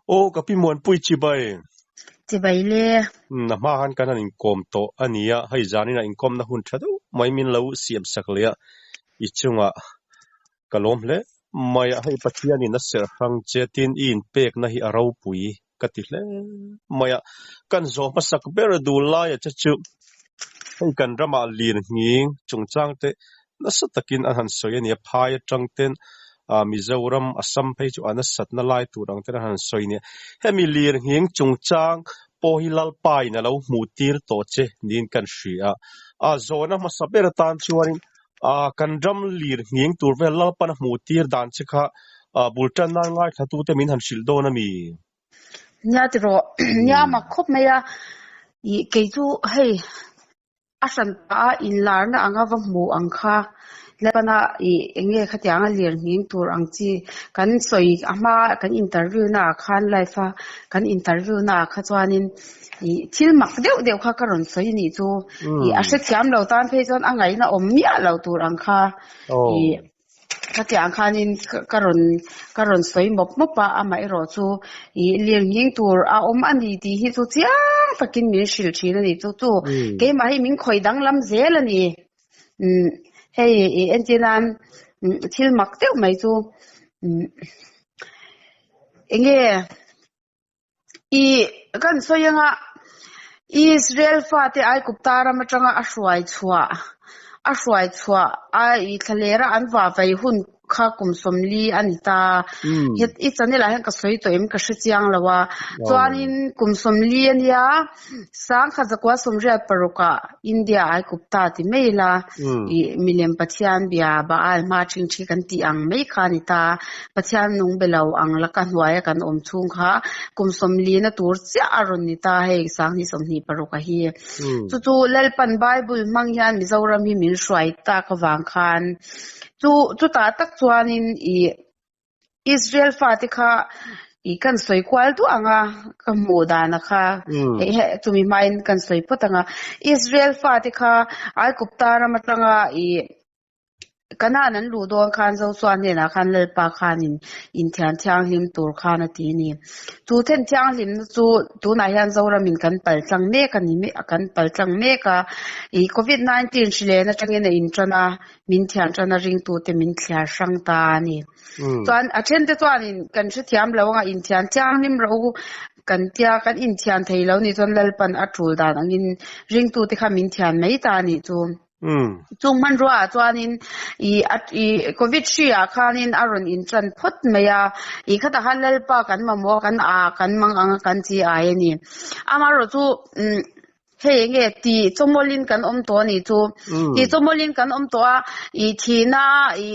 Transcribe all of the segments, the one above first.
Aw ka pi Muanpui chibai. Chibai le. Na hma han kan han inkawm tawh a ni a, hei zanin ah inkawmna hun tha deuh mai min lo siam sak leh a, i chungah ka lawm hle mai a, hei Pathianin a serh hrang che tin i inpekna hi a ropui ka ti hle mai a, kan zawh hmasak ber dul laia che chu hei kan ramah lir nghing chungchang te nasa takin an han sawi a ni a, phai atang ten Mizoram, Assam phei chu a nasatna lai tur ang ten an han sawi a ni a, hemi lir nghing chungchang pawh hi Lalpa in a lo hmuh tir tawh che niin kan hria a, zawhna hmasa ber atan chuanin kan ram lir nghing tur vel Lalpan a hmuh tir dan che kha bul tan nan ngaithlatute min han hrilh dawn a mi? Nia tiraw, nia mak khawp mai a, ih kei chu hei a hran pah a inlarna anga va hmu ang kha Lalpana ih eng nge khatianga lir nghing tur ang chi kan sawi a hma kan interview na ah khan live a kan interview na ah kha chuanin ih thil mak deuh deuh kha ka rawn sawi anih chu ih a hrethiam lo tan phei chuan a ngaihna awm miah lo tur ang kha ih. Khatiang khanin ka rawn ka rawn sawi mawp mawp a, amaherawh chu ih lirnghing tur a awm a ni tih hi chu chiang takin min hrilh thin a ni. Chu chu keimah hi min khawih danglam zel a ni. Umm hei ih entir nan thil mak deuh mai chu umm enge Ih, kan sawi anga Israel fate Aigupta ram atanga a hruai chhuah a hruai chhuah a ih thlalera an vavei hun kha kum sawmli a ni ta. Het i channel ah hian ka sawi tawh em ka hre chiang lo a. Chuanin kum sawmli a nia Sangkhat zakua sawmriat parukah India Aigupta ti mai ila ih milem Pathian bia Baal hma ṭhingṭhi kan tih ang mai kha a ni ta. Pathian nung be lo ang laka hnuaia kan awm chhung kha kum sawmlina tur chiah a rawn ni ta hei sanghnih 25 a hi. Chu chu Lalpan Bible hmang hian Mizoram hi min hruai tak avang khan chu chutah tak chuanin ih Israel fate kha i kan sawi kual duah ang a, ka hmuh dana kha hei he chumi hmain kan sawi phawt ang a. Israel fate kha Aigupta ram atanga i Kanaan an luh dawn khan Joshua hnenah khan Lalpa khanin inthian thianghlim tur khan a ti a ni. Chu then thianghlimna chu tunah hian Zoramin kan paltlang mek a ni kan paltlang mek a. I Covid 19 hri len atangin a intan a, min thian tan a ringtute min thliar hrang ta a ni. Chuan a thente chuanin kan hrethiam lo anga inthian thianghlim rawh u kan tia kan inthian thei lo nih chuan Lalpan a tul dan angin ringtute kha min thian mai ta a nih chu. Chung hmanrua ah chuanin i a i covid hri ah khanin a rawn intan phawt mai a, i khatah khan Lalpa kan mamawh a kan a kan mang ang a kan chi ai a ni. Amaherawh chu umm Hei enge ti chawmawlin kan awm tawh a nih chu. Ti chawmawlin kan awm tawh a, i thihna i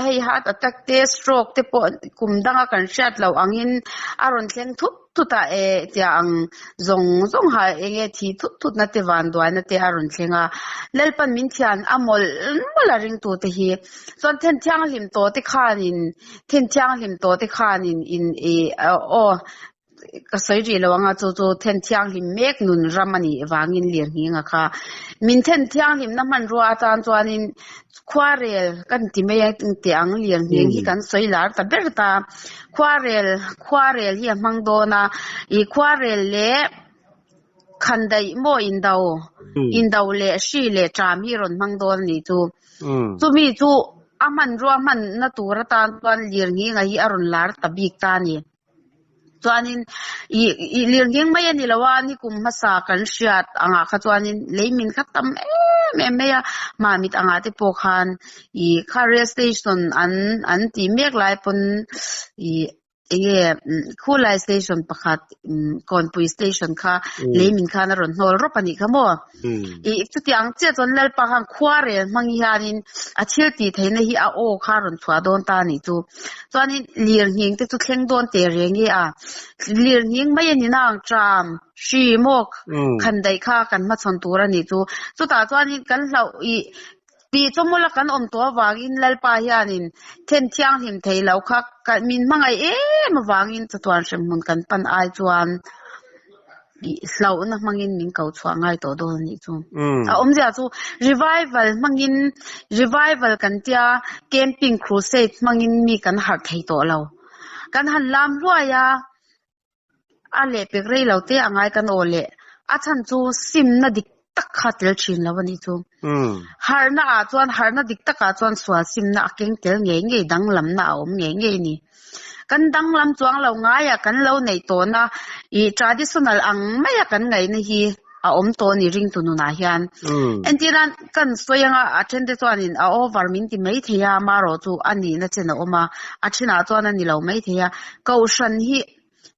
hei heart attack te stroke te pawh kum danga kan hriat loh angin a rawn thleng thut thut a e tia ang zawng zawng ha enge thih thut thut na te vanduaina te a rawn thleng a. Lalpan min thian a mawlh mawlh a ringtu te hi. Chuan then thianghlim tawh te khanin then thianghlim tawh te khanin in i aw Ka sawi rih lo anga chu chu then thianghlim mek nun ram a nih vangin lirnghinga kha min then thianghlimna hmanrua atan chuanin khuarel kan ti mai a tih ang lirnghing hi kan sawi lar ta ber ta khuarel khuarel hi a hmang dawn a ih khuarel leh khandaih maw indo indo leh hri leh ṭam hi a rawn hmang dawn a nih chu chumi chu a hmanrua hmanna tur atan chuan lirnghinga hi a rawn lar ta bik ta a ni. Chuanin ih ih lirnghing mai a ni lo a, nikum hmasa kan hriat angah kha chuanin lei min kha tam em em mai a, Mamit angah te pawh khan ih kha rail station an an tih mek lai pawn ih enge khulai station pakhat Kawnpui station kha lei min khan a rawn hnawl rawp a nih kha maw. Ih chutiang chiah chuan Lalpa khan khuarel hmang hianin a thil tih theihna hi a aw kha a rawn chhuah dawn ta a nih chu. Chuanin lirnghing te chu thleng dawn teh reng nge a, lirnghing mai a ni na ang ṭam, hri maw khan daih kha kan hmachhawn tur a nih chu. Chutah chuanin kan hlauh ih tih chawmawla kan awm tawh avangin Lalpa hianin then thianghlim thei lo kha min hmangaih em avangin chatuan hremhmun kan pan ai chuan Ih hlauhna hmangin min ko chhuah ngai tawh dawn a nih chu. A awmzia chu revival hmangin revival kan tia camping crusade hmangin mi kan harh thei tawh lo. Kan han lam hluai a. A lehpek rei lo te a ngai kan aw leh. A chhan chu simna dik tak kha tel thin lo a nih chu. Harhna ah chuan harhna dik takah chuan sual simna a keng tel ngei ngei danglamna a awm ngei ngei a ni. Kan danglam chuang lo ngaiah kan lo neih tawhna ih traditional ang maia kan ngaihna hi a awm tawh a ni ringtu nunah hian. Entirnan kan sawi anga a thente chuanin a over min ti mai thei a, amaherawh chu a nihna chen a awm a, a thenah chuan a ni lo mai thei a. Kohhran hi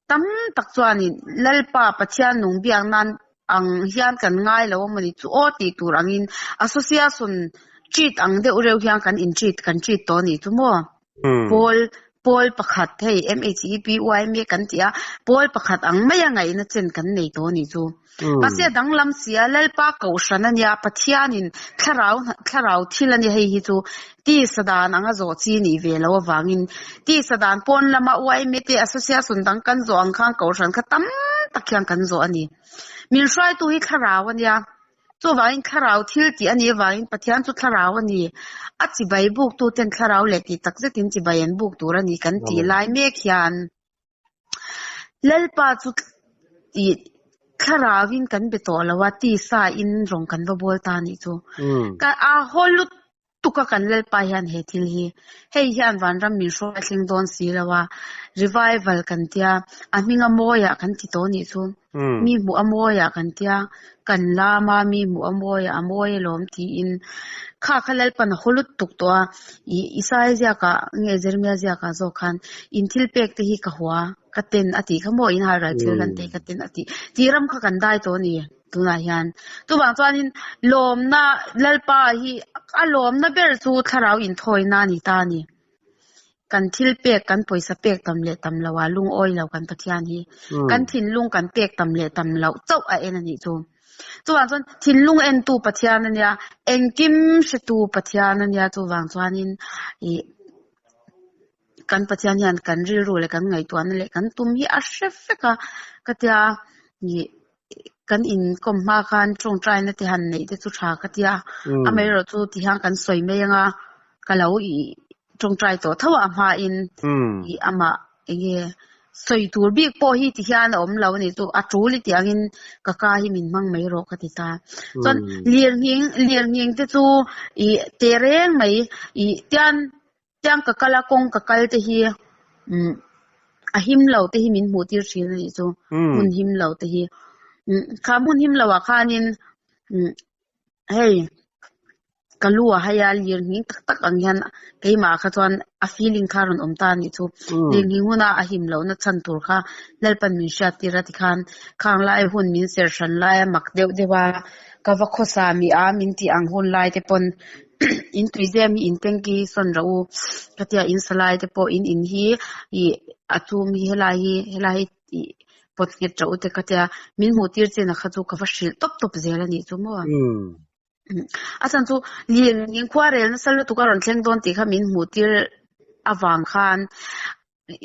tam tak chuanin Lalpa Pathian nung biak nan ang hian kan ngai lo a mawni chu aw tih tur angin association treat ang deuh reuh hian kan in treat kan treat tawh a nih chu maw? Pawl pawl pakhat hei MHEPYMA kan tih a pawl pakhat ang maia ngaihna chen kan nei tawh a nih chu. Mahse a danglam si a Lalpa kohhran a nia Pathianin thlarau thlarau thil a nia hei hi chu tisa dan anga zawh chi nih ve loh avangin tisa dan pawn lama YMA te association dang kan zawh ang khan kohhran kha tam tak hian kan zawh a ni. Min hruaitu hi thlarau a nia. Chuvangin thlarau thil tih a nih avangin Pathian chu thlarau a ni. A chibai buktu ten thlarau leh tih tak zetin chibai an buk tur a ni kan tih lai mek hian Lalpa chu tih thlarauin kan be tawh lo a, tisa in rawng kan va bawl ta a nih chu. Ka a haw lut tuka kan Lalpa hian he thil hi hei hian vanram min hruai thleng dawn si lo a, revival kan tia, a hming a mawiah kan ti tawh nih chu, mi hmuh a mawiah kan tia, kan lam a, mi hmuh a mawiah a mawi alawm tiin kha kha Lalpan a haw lut tuk tawh a, ih Isaia ziakah nge Jeremia ziakah zawk khan in thil pek te hi ka hua ka ten a tih kha maw in halral thil lan te hi ka ten a tih tih ram kha kan dai tawh a ni. Tunah hian chuvang chuanin lawmna Lalpa hi a lawmna ber chu thlarau inthawina a ni ta a ni. Kan thil pek kan pawisa pek tam leh tam loh a lungawi lo kan Pathian hi kan thinlung kan pek tam leh tam loh chauh a en a nih chu. Chuvang chuan thinlung entu Pathian a nia, engkim hretu Pathian a nia chuvang chuanin ih kan Pathian hian kan rilru leh kan ngaihtuahna leh kan tum hi a hre vek a ka tia ih kan inkawm hma khan tawngtaina te han neih te chu tha ka tia amaherawh chu ti hian kan sawi mai anga ka lo ih tawngtai tawh tho a hmain ih amah enge sawi tur bik pawh hi ti hian a awm lo a nih chu a tul i tih angin ka ka hi min hmang mai rawh ka ti ta chuan lirnghing lirnghing te chu ih te reng mai ih tian Tiang ka kal a, kawng ka kal te hi umm a him lo te hi min hmuh tir thin a nih chu, hmun him lo te hi. Umm kha hmun him lo ah khanin umm hei ka lu a hai a, lirnghing tak tak ang hian keimah kha chuan a feeling kha a rawn awm ta a nih chu. Lirnghing huna a him lohna chhan tur kha Lalpan min hriat tir a tikhan khang lai hun min ser hran lai a mak deuh deuh a, ka va khawsa mi a min tih ang hun lai te pawn in tuizem hi in tanki hi sawn rawh u ka tia in salai te pawh in in hi ih a chum hi helai hi helai hi ih pawt nghet rawh u te ka tia min hmuh tir chin a kha chu ka va hrilh tawp tawp zel a nih chu maw a chhan chu lirnghing khuarel nasa lutuk a rawn thleng dawn tih kha min hmuh tir avang khan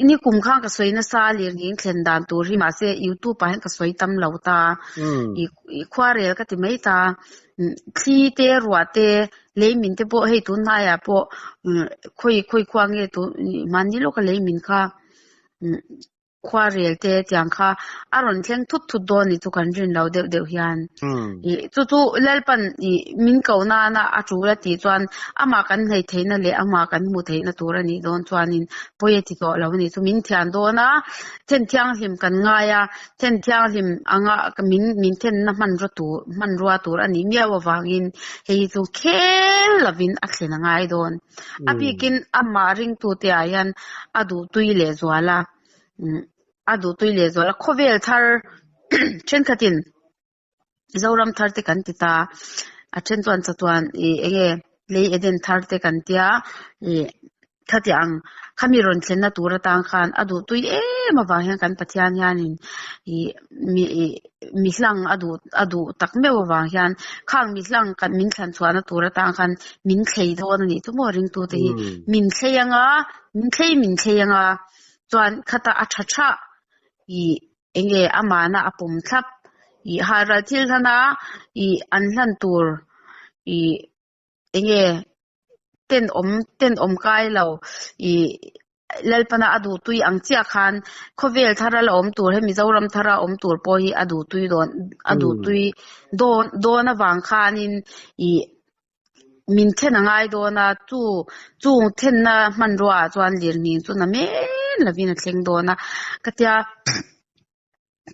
Ni kum khan ka sawi nasa a lirnghing thlen dan tur hi mahse youtube ah hian ka sawi tam lo ta i khuarel ka ti mai ta thli te ruah te leimin te pawh hei tun hnaiah pawh khawi khawi khua nge tun mahni lawka leimin kha khuarel te tiang kha a rawn thleng thut thut dawn ni chu kan rin lo deuh deuh hian ih chu chu Lalpan ih min ko nana a tul a tih chuan amah kan hnaih theihna leh amah kan hmuh theihna tur a nih dawn chuanin pawi a ti tawh lo a ni chu min thian dawn a then thianghlim kan ngai a then thianghlim anga min min thenna hmanraw tur hmanrua tur a nih miau avangin hei hi chu khel lovin a thlen a ngai dawn a bikin amah ringtute ah hian a duhtui leh zual a a duhtui leh zual a khawvel thar thenkhatin Zoram thar te kan ti ta a then chuan chatuan ih eng nge lei Eden thar te kan tia ih khatiang ang khami rawn thlenna tur atang khan a duh tui em avang hian kan Pathian hianin ih mi ih mi hlang a duh a duh tak meuh avang hian khang mi hlang kan min thlan chhuahna tur atang khan min thlei dawn a nih chu maw ringtute hi min thlei anga min thlei min thlei anga chuan khata a tha tha ih Eng nge amahna a pawm thlap? Ih halral thil hlana ih an hlan tur ih eng nge tenawm tenawm kai lo ih. Lalpana a duhtui ang chiah khan khawvel thara la awm tur he Mizoram thara awm tur pawh hi a duhtui dawn a duhtui dawn dawn avang khanin ih min then a ngai dawn a, chu chung thenna hmanrua ah chuan lirnghing chu na men lovin a thleng dawn a ka tia.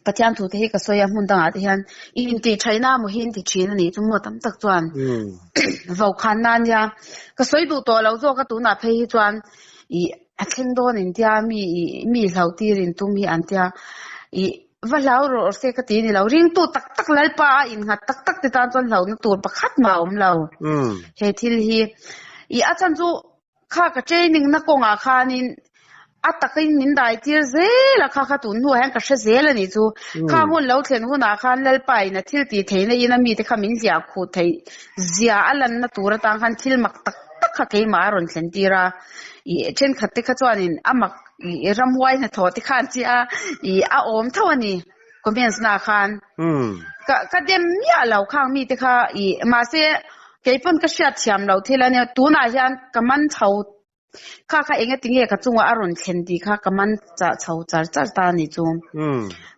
Pathian thu te hi ka sawi a hmun dangah te hian i intih thaihna emaw hi inti thin a nih chu maw tam tak chuan vokhan na ania ka sawi duh tawh lo zawk a tunah phei hi chuan ih a thleng dawn in tia mi ih mi hlau tir in tum hi an tia ih va hlau rawh se ka ti a ni lo ringtu tak tak Lalpa a innghat tak tak te tan chuan hlauhna tur pakhat mah a awm lo he thil hi ih a chhan chu Kha ka training na kawngah khanin a takin min dai tir zel a, kha kha tun hnuah hian ka hre zel a nih chu. Kha hun lo thlen hunah khan Lalpa in a thil tih theihna in a mite kha min hliah khuh theih zia a lanna tur atang khan thil mak tak tak kha keimah a rawn thlen tir a. Ih thenkhat te kha chuanin a mak ih ramhuai hnathawh te khan chiah a ih a awm tho a ni comments na khan. Ka ka dem miah lo khang mite kha ih mahse Kei pawn ka hriat thiam loh thil a nia, tunah hian ka man chho kha kha eng ati nge ka chungah a rawn thlen tih kha ka man chah chho char char ta a ni chu.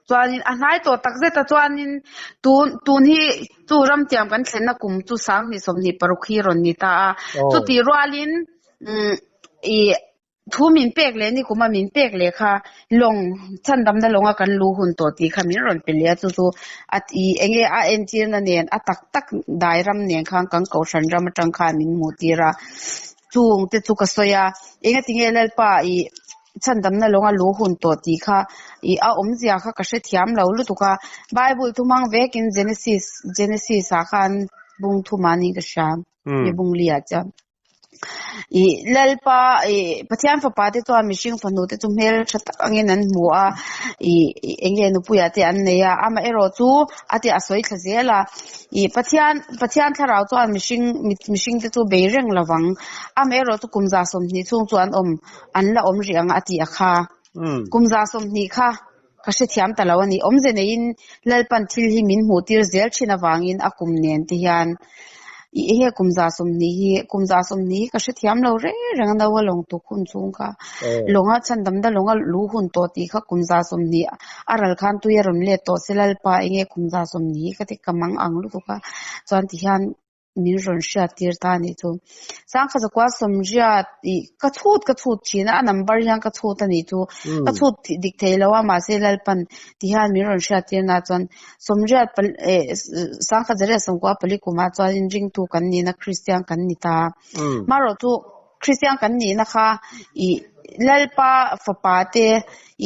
Chuanin a hnai tawh tak zet a chuanin tun tun hi chu ramtiam kan thlenna kum chu sanghnih 26 hi rawn ni ta a, chutih rualin ih Thu min pek leh ni kuma min pek leh kha lawng chhandamna lawnga kan lu hun tawh tih kha min rawn pe leh a, chu chu a ti enge a entirna nen a tak tak dai ram nen khan kan kohhran ram atang khan min hmuh tir a, chung te chu ka sawi a, enga tinge Lalpa i chhandamna lawnga lu hun tawh tih kha i a awmzia kha ka hrethiam lo lutuk a, Bible thumang vekin Genesis Genesis ah khan bung thum ah niin ka hria, mi bung li ah chuan. Ih Lalpa ih Pathian fapa te chuan mihring fanu te chu hmel tha tak angin an hmu a ih eng nge nupuia te an nei a amaherawh chu a ti a sawi thla zel a ih Pathian Pathian thlarau chuan mihring mihring te chu bei reng lovang amaherawh chu kum 30 chhung chu an awm an la awm rih ang a ti a kha kum 30 kha ka hrethiam ta lo a ni. Awmze neiin Lalpan thil hi min hmuh tir zel thin avangin a kum nen te hian i enge kum 30 hi kum 30 hi ka hrethiam lo reng reng a no a lawng tuk hun chhung kha lawnga chhandamna lawnga lu hun tawh tih kha kum 30 a ral khan tui a rawn let tawh se Lalpa enge kum 30 hi ka ti ka mang ang lutuk a chuan ti hian min rawn hriat tir ta a nih chu. Sangkhat zakua sawmriat ih ka chhut ka chhut thin a, a number hian ka chhut a nih chu. Ka chhut dik thei lo a mahse Lalpan ti hian min rawn hriat tir na chuan sawmriat eh sangkhat zariat sawmkua pali kumah chuanin ringtu kan nihna Kristian kan ni ta. Marawh chu Kristian kan nihna kha ih Lalpa fapa te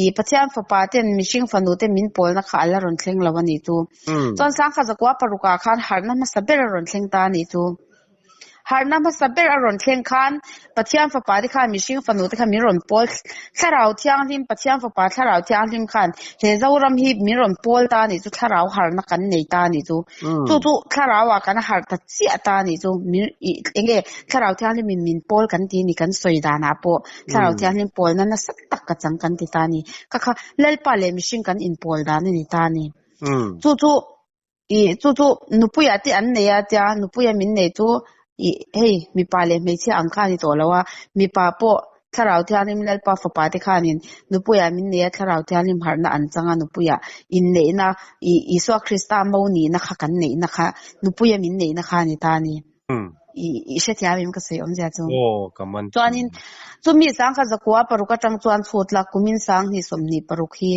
ih Pathian fapa ten mihring fanu te min pawlna kha a la rawn thleng lo a nih chu. Chuan sangkhat zakua parukah khan harhna hmasa ber a rawn thleng ta a nih chu. Harhna hmasa ber a rawn thleng khan Pathian fapa te khan mihring fanu te khan min rawn pawl Thlarau Thianghlim Pathian fapa Thlarau Thianghlim khan he Zoram hi min rawn pawl ta a nih chu Thlarau harhna kan nei ta a nih chu. Chu chu Thlarau ah kan harh ta chiah ta a nih chu. Min ih eng nge Thlarau Thianghlim in min pawl kan ti a ni kan sawi danah pawh Thlarau Thianghlim pawlna nasa tak ka chang kan ti ta a ni. Kha kha Lalpa leh mihring kan inpawl dan a ni ta a ni. Chu chu ih chu chu nupuia te an nei a tia nupuia min nei chu ih hei mipa leh hmeichhia ang kha a ni tawh lo a, mipa pawh Thlarau Thianghlim Lalpa fapa te khanin nupuia min nei a Thlarau Thianghlim harhna an chang a nupuia inneihna ih Isua Krista mo nihna kha kan neihna kha nupuia min neihna kha a ni ta a ni. I hrethiam em ka sawi awmzia chu. Aw ka man. Chuanin chumi sangkhat zakua paruk atang chuan chhut la kumin sanghnih 26 hi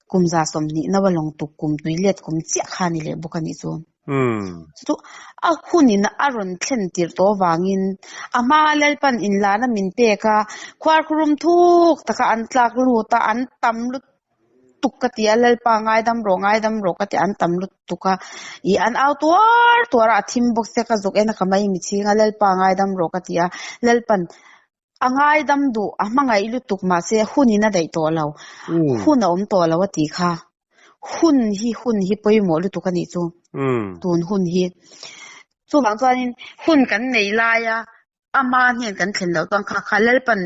kum 30 no a lawng tuk kum tui let kum chiah kha ni leh bawk a nih chu. Chu a hunin a rawn thlen tirh tawh avangin a hma Lalpan inlana min pek a khuarkhurum thuk taka an tlak lut a an tam lut tuk ka ti a Lalpa ngaidam rawh ngaidam rawh ka ti an tam lutuk a ih an au tuar tuar a a thim bawk sia ka zuk en a ka mai mi chhing a Lalpa ngaidam rawh ka ti a Lalpan a ngaidam duh a hmangaih lutuk mahse hun in a daih tawh lo hun a awm tawh lo a tih kha hun hi hun hi pawimawh lutuk a nih chu tun hun hi chuvang chuanin hun kan nei lai a Ama hnen kan thlen loh chuan kha kha Lalpan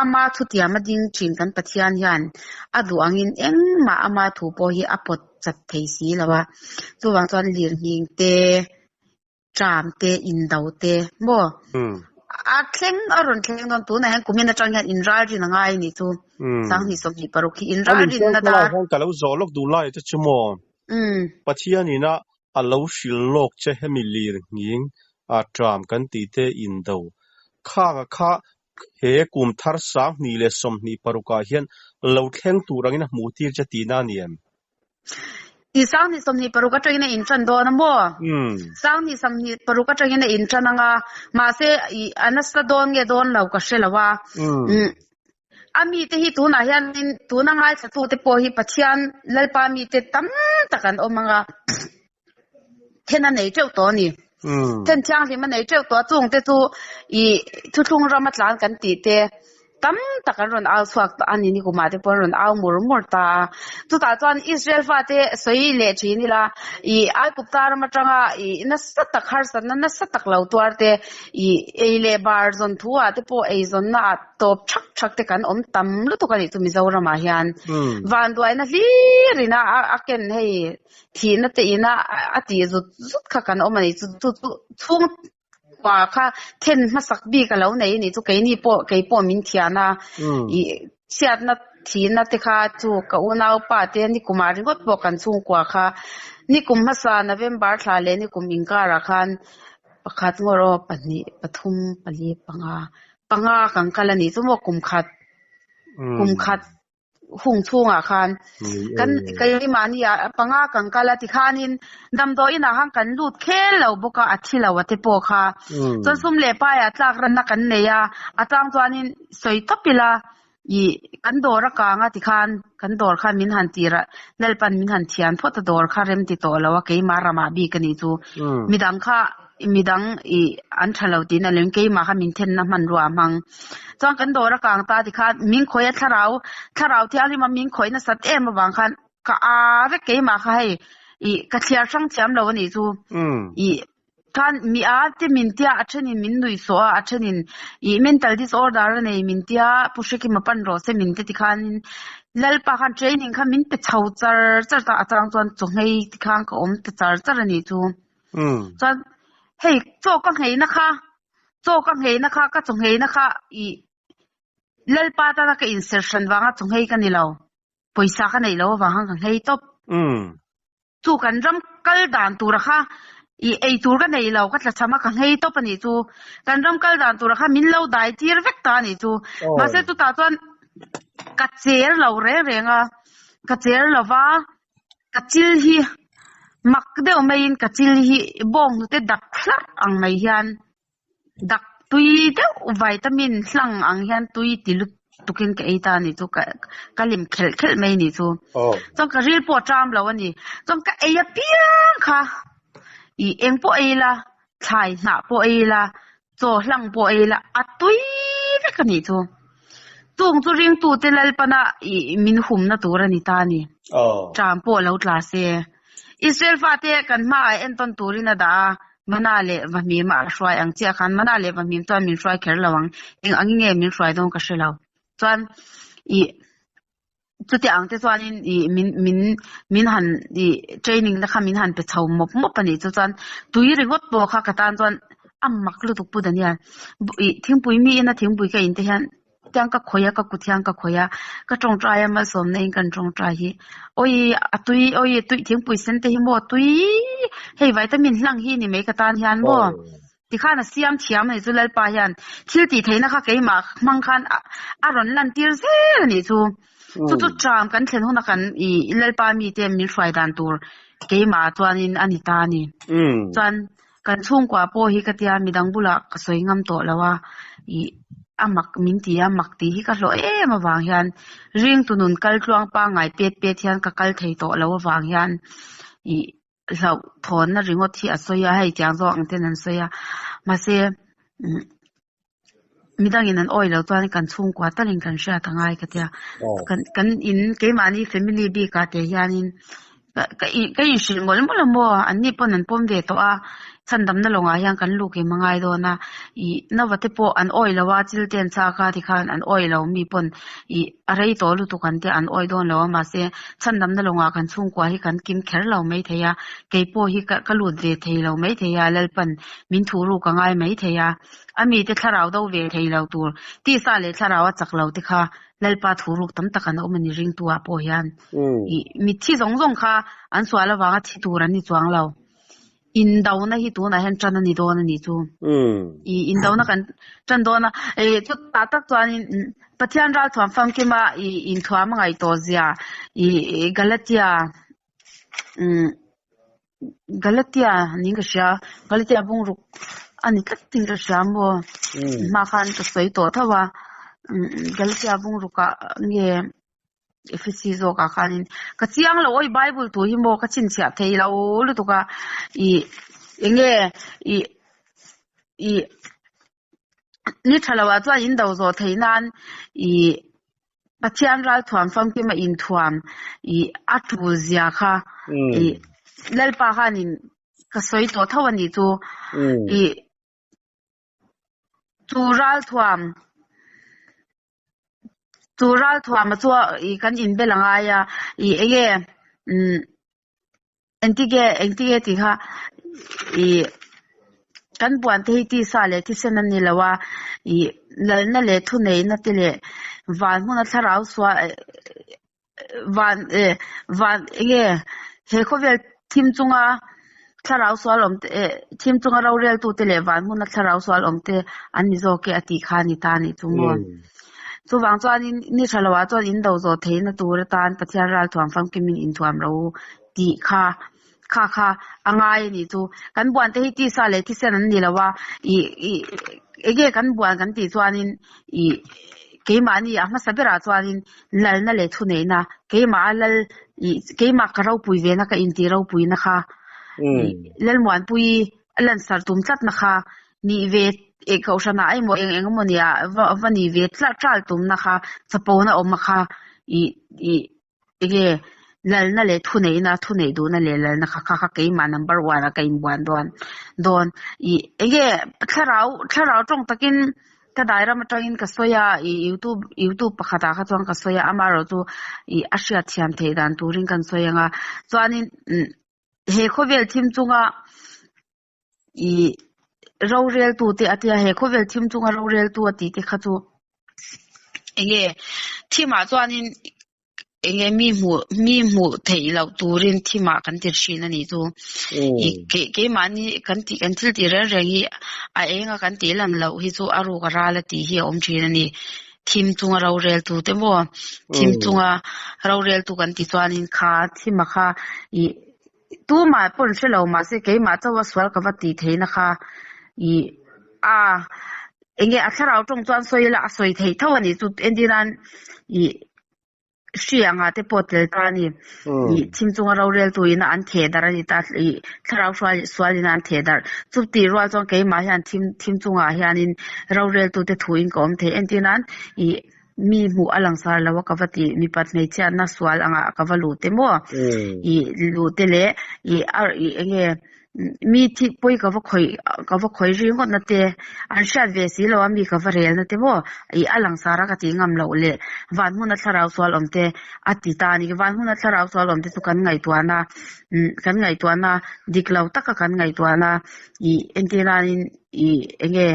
ama thutiam a ding thin kan Pathian hian a duh angin engmah ama thu pawh hi a pawt chat thei si lo a. Chuvang chuan lirnghing te, tram te, indo te maw? A thleng a rawn thleng dawn tunah hian kumin atang hian inralrin a ngai a nih chu. 2026 hi inralrinna dar. Hian ka lo zawh lawk duh lai te chu maw? Pathianin a a lo hrilh lawk che hemi lir nghing a tram kan tih te indo khanga kha he kum thar 2026 ah hian lo thleng tur angin a hmuh tir che tihna a ni em? I 2026 atangin a intan dawn a maw? 2026 atangin a intan ang a, mahse i a nasa dawn nge dawn lo ka hre lo a. A mite hi tunah hianin tuna ngaithlatute pawh hi Pathian Lalpa mite tam tak an awm ang a, then a nei teuh tawh a ni. Then thianghlim a nei teuh tawh a, chungte chu i thuthlung rama tlan kan tih te tam tak an rawn au chhuak ta a ni, nikumah te pawh an rawn au mur mur ta a. Chutah chuan Israel fate sawi leh thin ila, i Aigupta ram atanga i nasa tak harsatna nasa tak lo tuar te, i ei leh bar zawn thu ah te pawh eizawnna ah tawp thak thak te kan awm tam lutuk a nih chu Mizoram ah hian. Vanduaina hlir in a a ken hei thihna te in a a tih zut zut kha kan awm a nih chu chu chu chhung kua kha then hmasak bik a lo nei a nih chu keini pawh kei pawh min thian a ih chhiatna thihna te kha chu ka unaupa te nikum ah ringawt pawh kan chhungkua kha nikum hmasa November thla leh nikum inkarah khan pakhat ngawr aw pahnih pathum pali panga panga kan kal a nih chu maw kum khat kum khat hung chhungah khan kan keimahni ah panga kan kal a tikhanin damdawiin ah khan kan lut khel lo bawk a a thi lo a te pawh kha chuan sum leh paiah tlak ranna kan nei a a chang chuanin sawi tawp ila ih kan dawr a kang a tikhan kan dawr khan min han tir a Lalpan min han thian phawt a dawr kha rem ti tawh lo a keimah ramah bik a nih chu midang kha midang ih an tha lo tiin a lem keimah kha min thenna hmanrua a hmang chuan kan dawr a kang ta tikhan min khawih a thlarau thlarau thianghlim a min khawih nasat em avang khan ka a vek keimah kha hei ih ka thliar hrang thiam lo a nih chu ih khan mi a te min tia a thenin min nuih sawh a a thenin ih mental disorder a nei min tia pu Hrekima pan rawh se min te tikhanin Lalpa khan training kha min pe chho char char ta a chang chuan chaw nghei tikhan ka awm ta char char a nih chu. Chuan hei chaw ka ngheina kha chaw ka ngheina kha ka chaw ngheina kha ih Lalpa tana ka inser hran vanga chaw nghei ka ni lo pawisa ka neih loh avang khan ka nghei tawp. Chu kan ram kal dan tura kha ih ei tur ka nei lo ka tla cham a ka nghei tawp a nih chu kan ram kal dan tura kha min lo dai tir vek ta a nih chu mahse chutah chuan ka cher lo reng reng a ka cher lo va ka chil hi mak deuh maiin ka chil hi bawng hnute dak hlarh ang mai hian Dak tui deuh vitamin hlang ang hian tui ti lut tukin ka ei ta a nih chu ka ka lim khelh khelh mai a nih chu. Chuan ka ril pawh a ṭam lo a ni. Chuan ka ei apiang kha ih eng pawh ei ila thlai hnah pawh ei ila chaw hlang pawh ei ila a tui vek a nih chu. Chung chu ringtute Lalpana ih min humna tur a ni ta a ni. Ṭam pawh lo tla se. Israel fate kan hmaah entawn turin a dah a, Mana leh Vahmim a hruai ang chiah khan Mana leh Vahmim chuan min hruai kher lo ang, eng angin nge min hruai dawn ka hre lo. Chuan ih chuti ang te chuanin ih min min min han ih training te kha min han pe chho mawp mawp a nih chu chuan tui ringawt pawh kha ka tan chuan a mak lutuk Pu Daniel ih thingpui miin a thingpui ka in te hian Tiang ka khawih a, ka kut hian ka khawih a, ka tawngtai a malsawmna in kan tawngtai hi awi a tui awi tui thingpui sen te hi maw tui hei vitamin hlang hi ni mai ka tan hian maw tikhan a siam thiam a nih chu Lalpa hian thil tih theihna kha keimah hmang khan a rawn lan tir zel a nih chu chu chu tram kan thlen huna kan ih Lalpa mite min hruai dan tur keimah chuanin a ni ta a ni chuan. Kan chhungkua pawh hi ka tia midang bulah ka sawi ngam tawh lo a, ih a mak min ti a, mak tih hi ka hlawh em avang hian ringtu nun kal tluang pangngai pet pet hian ka kal thei tawh lo avang hian ih hlauh thawnna ringawt hi a sawi a, hei tiang zawk ang ten an sawi a, mahse umm midangin an awi lo chuan kan chhungkua talin kan hriat a ngai ka tia, kan kan in keimahni family bikah te hianin. Ka ka inhrilh mawlh mawlh a maw? Anni pawn an pawm ve tawh a, chhandamna lawngah hian kan luh kim a ngai dawn a, ih nova te pawh an awih lo a, chil te an chak a tikhan an awih lo mi pawn ih a rei tawh lutuk an tia an awih dawn lo a, mahse chhandamna lawngah kan chhungkua hi kan kim kher lo maithei a, kei pawh hi ka ka lut ve thei lo maithei a, Lalpan min thuh ruk a ngai maithei a, a mite thlarau do ve thei lo tur tisa leh thlarau a chak lo te kha Lalpa thu ruk tam tak an awm a ni ringtu ah pawh hian ih mitthi zawng zawng kha an sual avanga thi tur an ni chuang lo. Indona hi tunah hian tan a ni dawn a nih chu. Ih indona kan tan dawn a, ih chutah tak chuanin Pathian ralthuam famkima ih inthuam a ngaih tawh zia ih Galatia umm Galatia niin ka hria, Galatia bungruk a ni tlat in ka hria maw? Hma khan ka sawi tawh tho a, Galatia bungrukah nge Ephesi zawkah khanin ka chiang lo awi Bible thu hi maw ka chhinchhiah thei lo lutuk a, ih eng nge ih ih Ni tha lo ah chuan in do zawh theih nan ih Pathian ralthuam famkima inthuam ih a tul zia kha ih Lalpa khanin ka sawi tawh tho a nih chu ih chu ralthuam chu ralthuam chu ih kan inbel a ngai a ih eng nge umm. Engtige engtige tih kha ih kan buan te hi tisa leh thisen a ni lo a, ih lalna leh thuneihna te leh van hmuna thlarau sual van eh van enge he khawvel thim chunga thlarau sual awm te eh thim chunga rorel tu te leh van hmuna thlarau sual awm te an ni zawk e a tih kha a ni ta a nih chu maw. Chuvang chuanin ni tha loah chuan in do zawh theihna tur atan Pathian ralthuam famkimin inthuam ro tih kha kha kha a ngai a nih chu. Kan buan te hi tisa leh thisen an ni lo a, ih ih enge kan buan kan tih chuanin ih keimahni a hmasa berah chuanin lalna leh thuneihna keimah a lal ih keimah ka ropui vena ka intih ropuina kha ih Lalmuanpuii a lansar tum tlatna kha Nih ve eh kohhranah emaw eng eng emaw nia va va nih ve tlat tral tumna kha chapona awm a kha ih ih enge lalna leh thuneihna thuneih duhna leh lalna kha kha kha keimah number one ah ka inbuan dawn dawn ih enge thlarau thlarau tawng takin ka dai ram atangin ka sawi a ih youtube youtube pakhatah kha chuan ka sawi a amaherawhchu ih a hriatthiam theih dan turin kan sawi ang a chuanin umm he khawvel thim chunga. Ih roreltu te a tia he khawvel thim chunga roreltu a tih te kha chu enge thimah chuanin enge mi hmuh mi hmuh theih loh turin thimah kan ti thin a nih chu ih kei keimahni kan tih kan thil tih reng reng hi a eng a kan tih lan loh hi chu a ruk a ral a tih hi a awm thin a ni thim chunga roreltu te maw thim chunga roreltu kan tih chuanin kha thima kha ih. Tumah pawn hre lo mahse keimah chauha sual ka va tih theihna kha ih a enge a thlarau tawng chuan sawi ila a sawi theih tho a nih chu entirnan ih hri anga te pawh tel ta a ni ih thim chunga rorel tu ina an theh darh a ni ta ih thlarau hruai sual ina an theh darh chu tih rual chuan keimah hian thim thim chungah hianin rorel tu te thu in ka awm thei entirnan ih. Mi hmuh a langsar lo a ka va ti, mipat hmeichhiatna sual angah ka va luh te maw? Ih luh te leh ih a ih eng nge mi thi pawi ka va khawih ka va khawih ri ngawt na te an hriat ve si lo a mi ka va rel na te maw? Ih a langsar a ka tih ngam loh leh van hmuna thlarau sual awm te a ti ta a ni. Van hmuna thlarau sual awm te chu kan ngaihtuahna kan ngaihtuahna dik lo taka kan ngaihtuahna ih entir nain ih eng nge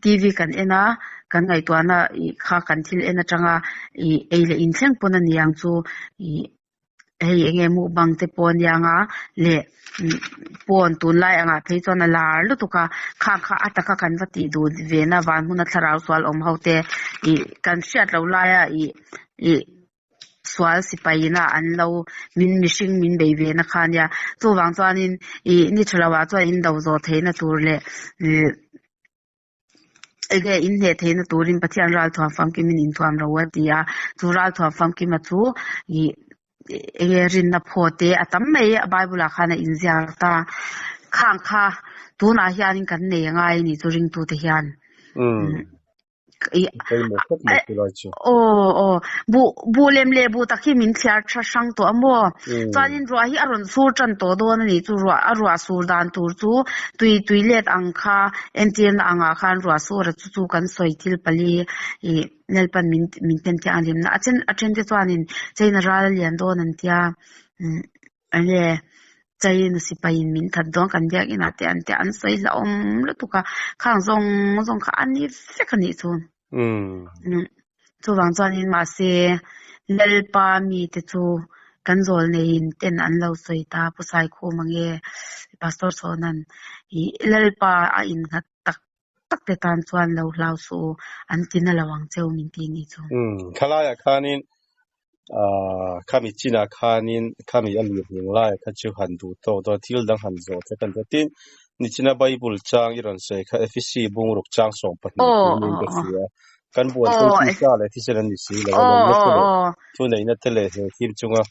TV kan en a, kan ngaihtuahna ih kha kan thil en atanga ih ei leh in thleng pawn a ni ang chu ih hei eng nge mukbang te pawh a niang a leh pawn tunlai angah phei chuan a lar lutuk a khang kha a taka kan va tih duh ve na van hmuna thlarau sual awm ho te ih kan hriat loh laia ih ih. Sual sipai ina an lo min mihring min bei ve na kha ania. Chuvang chuanin ih ni tha loah chuan in do zawh theihna tur leh ih enge in hneh theihna turin Pathian ralthuam famkimin inthuam ro a ti a. Chu ralthuam famkima chu ih enge rinna phaw te a tam mai a Bible ah khan a inziak ta. Khang kha tunah hianin kan nei angai a ni chu ringtute hian. I Pawimawh khawp mai chu lai chu. Aw aw buh buh lem leh buh tak hi min thliar tha hrang tawh a maw? Chuanin ruah hi a rawn sur tan tawh dawn a nih chu ruah a ruah sur dan tur chu tui tui let ang kha entirna angah khan ruah sur a chu chu kan sawi thil pali ih Lalpan min min tem thiang a limna a then a then te chuanin China ral a lian dawn an tia umm enge China sipai in min that dawn kan biak inah te an tia an sawi hlauhawm lutuk a khang zawng zawng kha a ni vek a nih chu. Chuvang chuanin mahse Lalpa mite chu kan zawl neiin ten an lo sawi ta Pu Saikhum ange Pastor Chhawnan ih Lalpa a innghat tak tak te tan chuan lo hlau suh u, an ti na lo ang cheu min ti ni chu. Umm, khalaiah khanin ah khami chinah khanin khami a lir hning lai kha chu han duh tawk dawn thil dang han zawh te kan tia. Tin, nichina Bible chang i rawn sawi kha Efesi bungruk chang 12 Aw, niin aw, ka aw. hria. Kan buan chu Aw, tisa leh thisen an ni si lo a, aw, lawmna aw, te leh aw. thuneihna te leh he thim chunga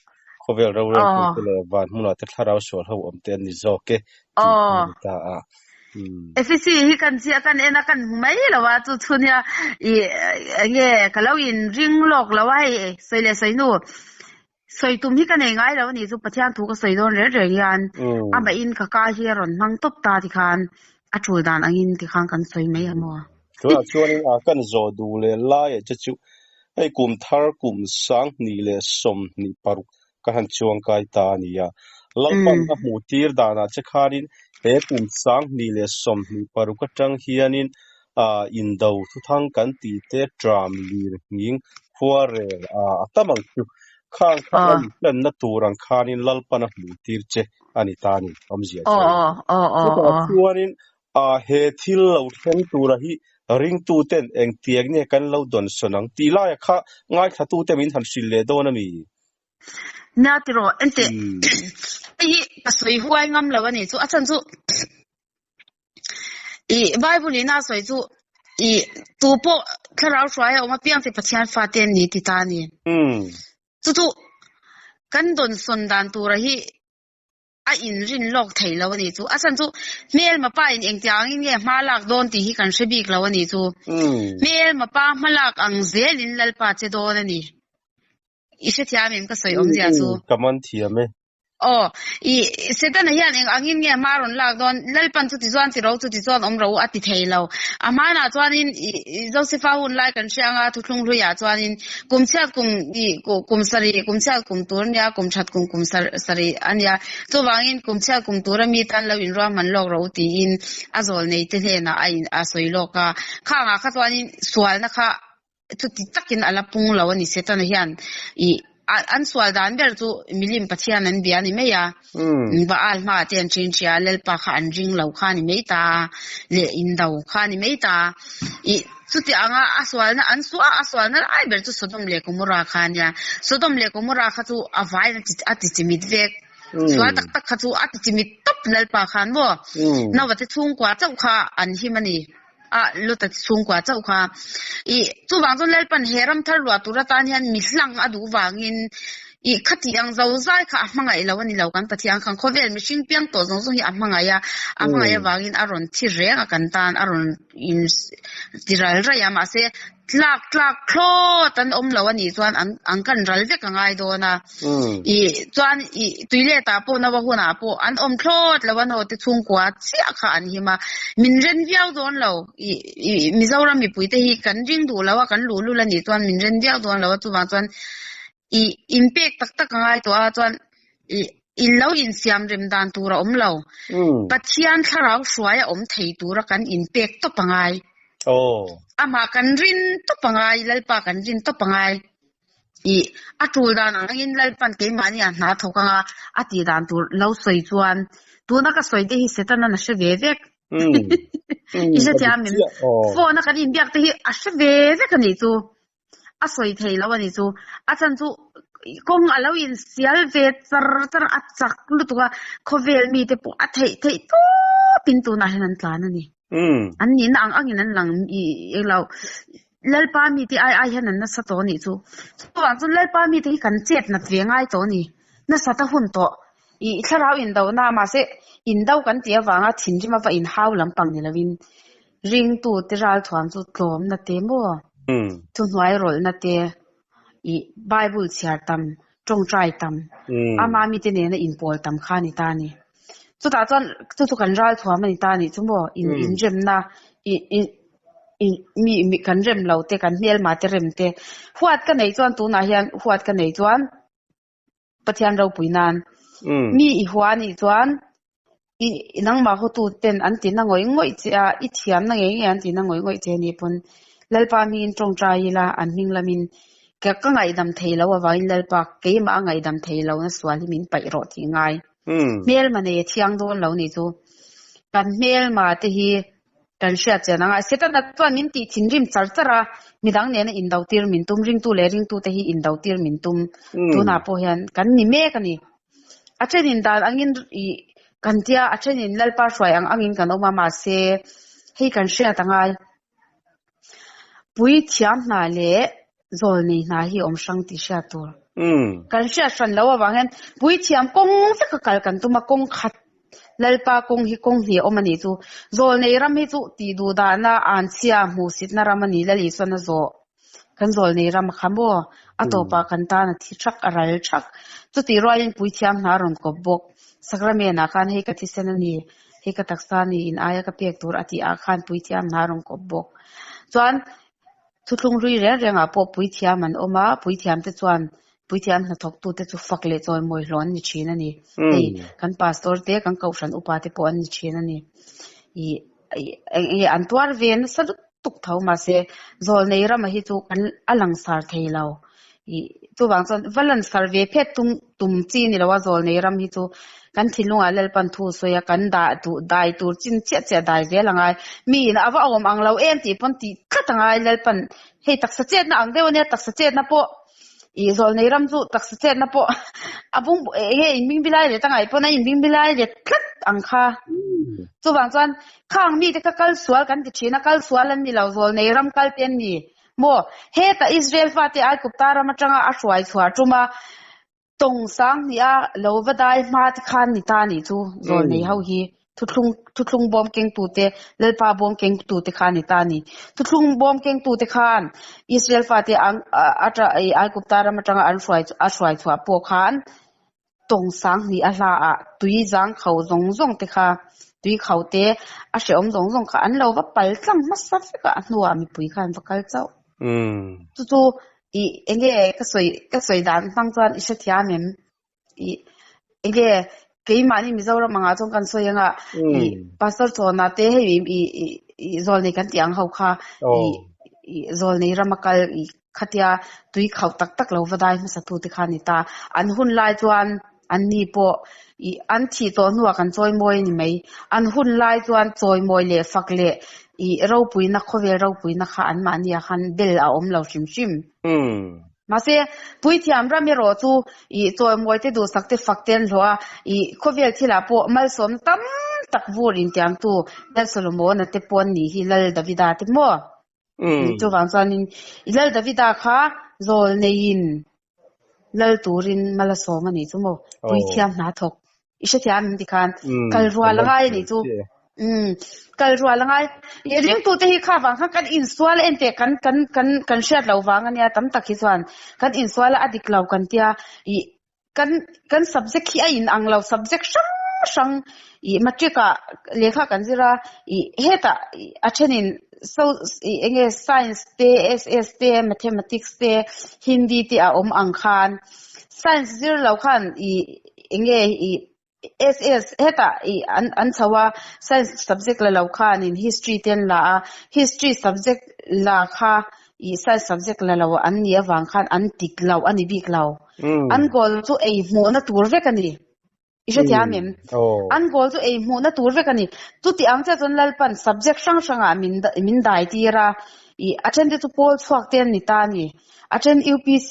khawvel roreltu Aw. te leh van hmunah te thlarau sual ho awm te an ni zawk e tih kha Aw. a ni ta a. Umm. Efesi hi kan chiah kan en a kan hmu mai lo a chu chu nia i enge ka lo in ring lawk lo a hei sawi leh sawi nu sawi tum hi ka nei ngai lo a ni chu Pathian thu ka sawi dawn reng reng hian amah in ka ka hi a rawn hmang tawp ta tikhan a tul dan angin tikhan kan sawi mai a maw. Tunah chuanin a kan zawh duh leh laiah te chu hei kum thar kum 2026 ka han chuang kai ta a ni a. Lalpan a hmuh tir danah che khanin he kum 2026 atang hianin indo thuthang kan tih te tram lir nghing khuarel a tam ang chu. Khang kha a inhlanna tur ang khanin Lalpan a hmuh tir che a ni ta a ni awmzia chu. Chutah chuanin he thil lo thleng tura hi ringtuten engtiang nge kan lo dawnsawn ang tih laia kha ngaithlatute min han hrilh leh dawn a mi? Nia tiraw enteh hei hi ka sawi huai ngam lo a ni chu a chhan chu i Bible in a sawi chu i tu pawh thlarau hruai a awm apiang te Pathian fate an ni ti ta a ni. Chu chu kan dawnsawn dan tura hi a inrin lawk thei lo a nih chu. A chhan chu hmelma pa in engtiang angin nge hma lak dawn tih hi kan hre bik lo a nih chu. Hmelma pa hma lak ang zelin Lalpa che dawn a ni. I hrethiam em ka sawi awmzia chu? Ka man thiam e. Aw, i Setana hian eng angin nge hma rawn lak dawn? Lalpan chuti chuan ti ro, chuti chuan awm ro a ti thei lo. A hmanah chuanin i Josefa hun lai kan hria anga thuthlung hluiah chuanin Kum chhiat kum i kum sarih, kum chhiat kum tur ania, kum that kum kum sarih ania. Chuvangin kum chhiat kum tura mi tan lo inruahman lawk rawh u tiin a zawl nei te hnenah a in a sawi lawk a. Khangah kha chuanin sualna kha chuti takin a la pung lo a ni. Setana hian i an sual dan ber chu milim Pathian an bia a ni mai a. Baal hmaah te an ṭhin ṭhia a, Lalpa kha an ring lo kha a ni mai ta a, leh indo kha a ni mai ta a. I chuti anga a sualna an suah a, a sualna lai ber chu Sodom leh Gomorrah kha a nia. Sodom leh Gomorrah kha chu a vaiin a ti chimit vek. Sual tak tak kha chu a ti chimit tawp Lalpa khan maw? Noah te chhungkua chauh kha an him a ni. A Lota te chhungkua chauh kha. I chuvang chuan Lalpan he ram thar luah tur atan hian mi hlang a duh vangin i khati ang zo zai kha a hmangaih lo a ni lo kan Pathian khan khawvel mihring piang tawh zawng zawng hi a hmangaih a, a hmangaih avangin a rawn thi reng a kan tan a rawn in ti ral raih a mahse tlak tlak thlawt an awm lo a nih chuan an an kan ral vek a ngai dawn a i chuan i tui let ah pawh naua hunah pawh an awm thlawt lo a naw te chhungkua chiah kha an him a min ren viau dawn lo i i Mizoram mipui te hi kan ring duh lo a kan luhlul a nih chuan min ren viau dawn lo a chuvang chuan i inpek tak tak a ngai tawh a chuan i in lo insiam rem dan tur a awm lo. Pathian thlarau hruai a awm thei tura kan inpek tawp a ngai. Amah kan rin tawp a ngai, Lalpa kan rin tawp a ngai. I a tul dan angin Lalpan keimahni a hna thawk anga a tih dan tur lo sawi chuan tuna ka sawi te hi Setanan a hre ve vek. I hrethiam em? Phone a kan inbiak te hi a hre ve vek a nih chu. A sawi thei lo a ni chu. A chhan chu kawng a lo insial ve char char a chak lutuk a, khawvel mite pawh a theih theih tawpin tunah hian an tlan a ni. An nihna ang angin an lang i lo. Lalpa mite ai ai hian an nasa tawh a nih chu. Chuvang chuan Lalpa mite hi kan chet nat ve ngai tawh a ni. Nasat a hun tawh. I thlarau indohna mahse indo kan tih avanga thinrim ava inhau lampang ni lovin ringtute ralthuam chu tlawmna te maw? Thuhnuai rawlhna te, i Bible chhiar tam, tawngtai tam, ama mite nena inpawl tam kha a ni ta a ni. Chutah chuan chu chu kan ralthuam a ni ta a nih chu maw? In inremna i i i mi mi kan rem lo te, kan hmelma te rem te. Huat ka neih chuan tunah hian huat ka neih chuan Pathian ropui nan mi i hua anih chuan i nangmah hotu ten an ti na ngawih ngawih che a, i thiamna ngei ngei an ti na ngawih ngawih che anih pawn Lalpa hmingin tawngtai ila an hming lamin ka ka ngaihdam thei lo avangin Lalpa keimah a ngaihdam thei lo na sual hi min paih rawh tih ngai. Hmelma nei a thiang dawn lo nih chu. Kan hmelma te hi Kan hriat chian anga Setana chuan min tih thinrim char char a, midang nena indo tir min tum, ringtu leh ringtute hi indo tir min tum. Tunah pawh hian kan ni mek a ni. A thenin dan angin ih kan tia, a thenin Lalpa hruai ang angin kan awm a, mahse hei kan hriat angai. Puithiam hna leh zawlnei hna hi awm hrang tih hriat tur. Kan hriat hran loh avang hian puithiam kawng veka kal kan tum a, kawng khat Lalpa kawng hi kawng hnih a awm a nih chu. Zawlnei ram hi chu tih duh dahna anchhia hmuhsitna ram a ni Lal Isuan a zawh. Kan zawlnei ram a kha maw? A tawpah kan tan a thi thak, a ral thak. Chutih rualin puithiam hna a rawn kawp bawk. Sakramenah khan hei ka thisen a ni, hei ka taksa a ni, in aia ka pek tur a tih ah khan puithiam hna a rawn kawp bawk. Chuan Thuthlung hlui reng rengah pawh puithiam an awm a, puithiamte chuan puithiam hnathawktute chu fak leh chawimawi hlawh an ni thin a ni. Hei kan pastor te, kan kohhran upa te pawh an ni thin a ni. Ih eng an tuar ve nasa lutuk tho mahse zawlnei rama hi chu kan a langsar thei lo. Ih chuvang chuan va lansar ve phet tum tum chi ni lo a zawlnei ram hi chu kan thinlungah Lalpan thu sawi a kan dah duh dai tur chin chiah chiah dai zel a ngai. Mi in a va awm ang lo em tih pawn tih tlat a ngai Lalpan hei taksa chetna ang deuh ania taksa chetna pawh ih zawlnei ram chu taksa chetna pawh a bung eng nge in bingbilai let a ngaih pawn a in bingbilai let tlat ang kha. Chuvang chuan khang mite kha kal sual kan ti thin a kal sual an ni lo zawlnei ram kal te an ni. Maw, heta Israel fate Aigupta ram atanga a hruai chhuah tuma tawng sang hnih a lo va dai hma te khan ni ta nih chu zawlnei ho hi thuthlung thuthlung bawm kengtute Lalpa bawm kengtute kha ni ta ni. Thuthlung bawm kengtute khan Israel fate Aigupta ram atanga an hruai a hruai chhuah pawh khan Tawng sang hnih a hla ah tui zang kho zawng zawng te kha tui kho te a hrehawm zawng zawng kha an lo va pal tlang hmasa vek a, a hnuah mipui kha an va kal chauh. Chu chu ih eng nge ka sawi ka sawi dan hmang chuan i hrethiam em? Ih eng nge keimahni Mizoram angah chuan kan sawi anga ih Pastor Chawna te hei ih ih ih zawlnei kan tih ang ho kha ih ih zawlnei rama kal ih Khatia tui khauh tak tak lo va dai hmasa tu te kha a ni ta. An hun lai chuan an ni pawh ih an thih tawh hnuah kan chawimawi a ni mai. An hun lai chuan chawimawi leh fak leh ih ropuina khawvel ropuina kha anmahni ah khan bel a awm lo hrim hrim. Mahse, puithiam ram erawh chu ih chawimawi te duhsak te fak te an hlawh a, ih khawvel thilah pawh malsawmna tam tak vur intiamtu Lal Solomona te pawh an nih hi Lal Davida te maw? Chuvang chuanin i Lal Davida kha zawl neiin lal turin mal a sawm a nih chu maw? Puithiam hna thawk. I hrethiam em tikhan kal rual a ngai a nih chu. Kal rual a ngai. I ringtute hi kha vang khan kan insual en teh kan kan kan kan hriat loh vang a nia tam tak hi chuan kan insual a a dik lo kan tia i Kan kan subject hi a in ang lo subject hrang hrang ih matric ah lehkha kan zir a ih hetah a thenin so ih eng nge science te SS te mathematics te hindi te a awm ang khan science zir lo khan ih eng nge ih SS hetah ih an an chho a science subject la lo khanin history te an la a history subject la kha ih science subject la lo an nih avang khan an tik lo a ni bik lo. An goal chu ei hmuhna tur vek a ni. I hrethiam em? An goal chu ei hmuhna tur vek a ni. Chuti ang chiah chuan Lalpan subject hrang hrangah min min dai tir a. Ih a then te chu pawl chhuak te an ni ta a ni. A then UPC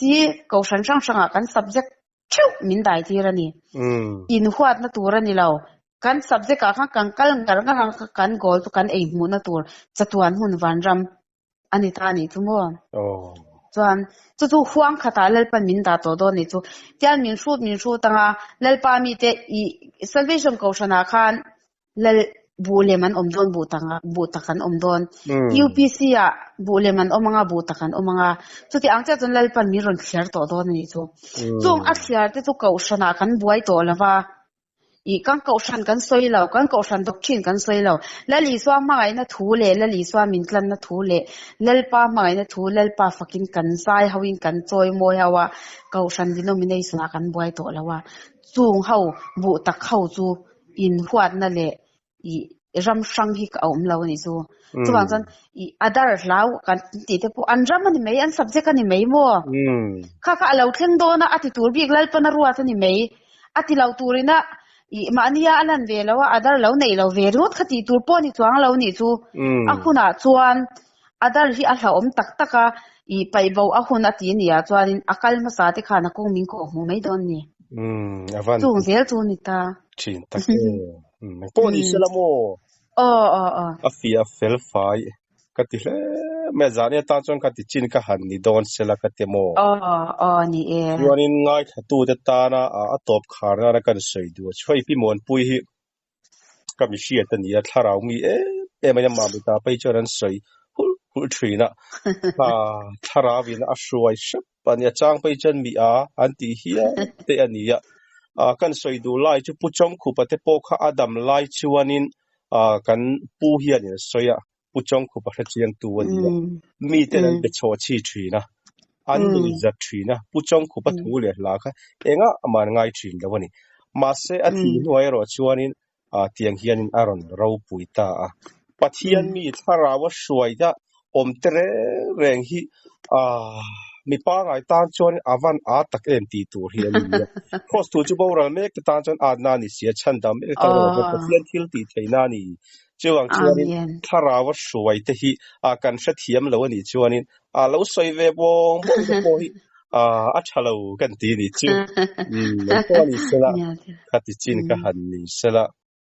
kohhran hrang hrangah kan subject theuh min dai tir a ni. Inhuatna tur a ni lo. Kan subject ah khan kan kal ngar ngar ang kha kan goal chu kan ei hmuhna tur chatuan hmun vanram a ni ta a nih chu maw? Chuan chu chu huang khatah Lalpan min dah tawh dawn a nih chu. Tian min hrut min hrut anga Lalpa mite i salvation kohhranah khan Lal. Buh lem an awm dawn, buh tak buh tak an awm dawn. UPC ah buh lem an awm anga, buh tak an awm anga. Chuti ang chiah chuan Lalpan min rawn thliar tawh dawn a nih chu. Chung a thliar te chu kohhran ah kan buai tawh lo va. Ih kan kohhran kan sawi lo, kan kohhran doctrine kan sawi lo. Lal Isua hmangaihna thu leh Lal Isua min tlanna thu leh Lalpa hmangaihna thu Lalpa fakin kan zai ho in kan chawi mawi ho a, kohhran denomination ah kan buai tawh lo a. Chung ho buh tak ho chu inhuatna leh ih ram hrang hi a awm lo a nih chu. Chuvang chuan ih adar hlau kan tih te pawh an ram a ni mai, an subject a ni mai maw? Kha kha a lo thleng dawn a, a ti tur bik Lalpan a ruat a ni mai. A ti lo turina ih mahnia a lan ve lo a, adar lo neih lo ve ringawt kha tih tur pawh a ni chuang lo nih chu. A hunah chuan adar hi a hlauhawm tak tak a, ih paih bo a hun a ti a nih ah chuanin a kal hmasa te khan a kawng min kawh hmuh mai dawn a ni. Chung zel chu a ni ta. Thin tak e. Engpawh ni se la maw? Aw aw aw. A fiah fel fai ka ti hle mai a, zahni atan chuan ka ti chin ka han ni dawn se la ka ti maw? Aw aw ni e. Chuanin ngaithlatute tana a tawp khar nana kan sawi duh a chu hei Pi Muanpui hi ka mi hriat a ni a, thlarau mi em em a nia Mamita phei chuan an sawi hulh hulh thin a, thlarau in a hruai hrep a nia, chang phei chuan mi a an tih hial te a ni a, kan sawi duh lai chu Pu Chawngkhupa te pawh kha a dam lai chuanin kan pu hianin a sawi a, Pu Chawngkhupa hrechiangtu a ni a, miten an be chhuah chhi thin a, an nuihzat thin a, Pu Chawngkhupa thu leh hla kha engah mah an ngai thin lo a ni. Mahse a thih hnuai erawh chuanin tiang hianin a rawn ropui ta a. Pathian mi thlarau a hruai dah awm te reng reng hi mi pangai tan chuan a van a tak em tih tur hi a ni a. Kraws thu chu boral mek te tan chuan atna a ni si a, chhandam mek te tan erawh chuan Pathian thil tih theihna a ni. Chuvang chuanin thlarau a hruai te hi kan hrethiam lo a nih chuanin lo sawi ve bawng bawng te pawh hi a tha lo kan ti a nih chu. Engpawh a ni sela, khati chin ka han ni sela.